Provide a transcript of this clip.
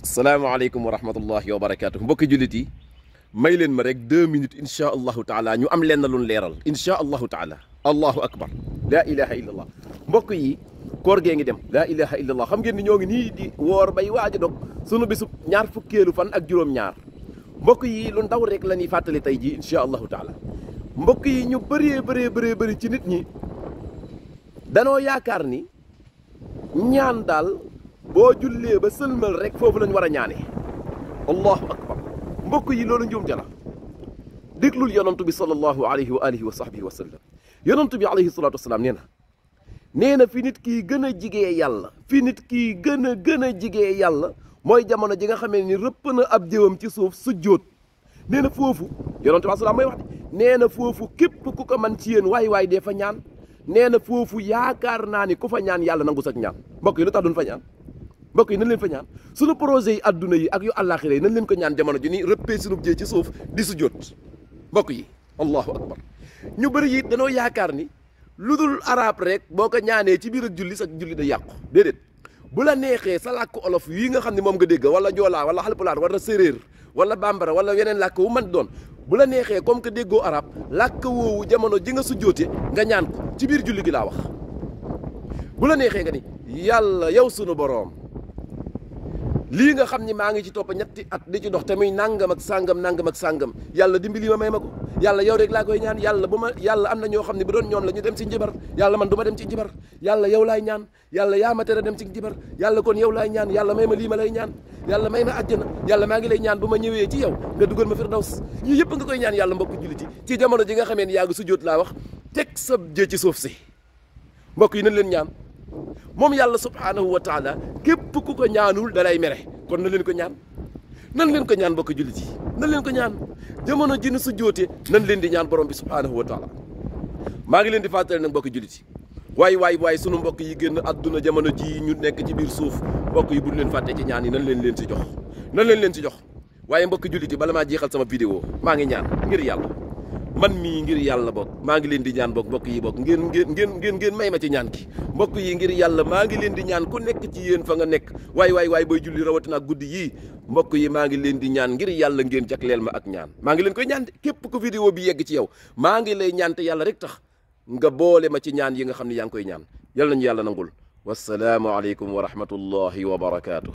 salaamaaleykum wa rahmatullahi wa barakaatu mbokki jullit yi may leen ma rek 2 minutes incha allahu taala ñu am leen na luñ leeral incha allahu taala. allahu akbar laa ilaha illa allah mbokk yi koor gee ngi dem laa ilaha illa allah xam ngeen ni ñoo ngi nii di woor bay waaj a dog sunu bisub ñaar fukkeelu fan ak juróom-ñaar mbokk yi lu ndaw rek la ñuy fàttali tey jii incha allahu taala. mbokk yi ñu bëree ci nit ñi danoo yaakaar ni ñaan daal boo jullee ba sëlmal rek foofu lañ war a ñaanee allahu akbar mbokk yi loolu njuumte la. déglul yonantu bi sallallahu alayhi wa alihi wa sahbihi wa sallam yonantu bi alayhi salatu wasalaam nee na fi nit kii gën a jigee yàlla fi nit kii gën a jigee yàlla mooy jamono ji nga xamee ni rëpp na ab jëwam ci suuf sujjóot. nee na foofu yonantu bi salaam mooy wax de nee na foofu képp ku ko man ci yéen waay dee fa ñaan. nee na foofu yaakaar naa ni ku fa ñaan yàlla nangu sak ñaan. mbokk yi lu tax duñ fa ñaan mbokk yi nañ leen fa ñaan suñu projet yi adduna yi ak yu àllaaxira yi nañ leen ko ñaan jamono ji ni rëppee sunub jee ci suuf di sujjóot. mbokk yi allahu akbar ñu bëri it danoo yaakaar ni lu dul arab rek boo ko ñaanee ci biir ak julli sa julli da yàqu déedéet. bu la neexee sa làkk olof yi nga xam ne moom nga dégg wala joolaa wala xalpulaar wala séréer wala bambara wala yeneen làkk wu man doon bu la neexee comme que déggoo arab làkk woowu jamono ji nga sujjóote nga ñaan ko ci biir julli gi laa wax. bu la neexee nga ni yàlla yow sunu boroom lii nga xam ni maa ngi ci topp ñetti at di ci dox te muy nangam ak sàngam yàlla dimbali ma may ma ko yàlla yow rek laa koy ñaan yàlla bu ma yàlla am na ñoo xam ne bu doon ñoom la ñu dem ci njibar yàlla man du ma dem ci njibar yàlla yow laay ñaan yàlla yaa ma tere dem ci njibar yàlla kon yow laay ñaan yàlla may ma lii ma lay ñaan yàlla may ma àjjana yàlla maa ngi lay ñaan bu ma ñëwee ci yow nga dugal ma firdaws yii yëpp nga koy ñaan yàlla mbokk jullit yi ci jamono ji nga xamee ni yaa ngi sujjóot laa wax teg sa jë ci suuf si mbokk yi nañ leen ñaan moom yàlla subhaanahu wa taala képp ku ko ñaanul dalay mere kon na leen ko ñaan nan leen ko ñaan mbokk jullit yi nan leen ko ñaan jamono ji nu sujjóote nan leen di ñaan borom bi subhaanahu wa taala. maa ngi leen di fàttali nag mbokk jullit yi waay sunu mbokk yi génn adduna jamono ji ñu nekk ci biir suuf mbokk yi bu leen fàtte ci ñaan yi nan leen ci jox nan leen ci jox. waaye mbokk jullit yi bala maa jeexal sama vidéo maa ngi ñaan ngir yàlla man mii ngir yàlla bokk maa ngi leen di ñaan bokk mbokk yi bokk ngeen may ma ci ñaan ki mbokk yi ngir yàlla maa ngi leen di ñaan ku nekk ci yéen fa nga nekk waay booy julli rawatina ak guddi yii mbokk yi maa ngi leen di ñaan ngir yàlla ngeen jagleel ma ak ñaan maa ngi leen koy ñaan képp ku vidéo bi yegg ci yow maa ngi lay ñaan te yàlla rek tax nga boole ma ci ñaan yi nga xam ne yaa ngi koy ñaan yàlla nañu yàlla nangul wassalaamu aleykum wa rahmatullahi wa barakaatu.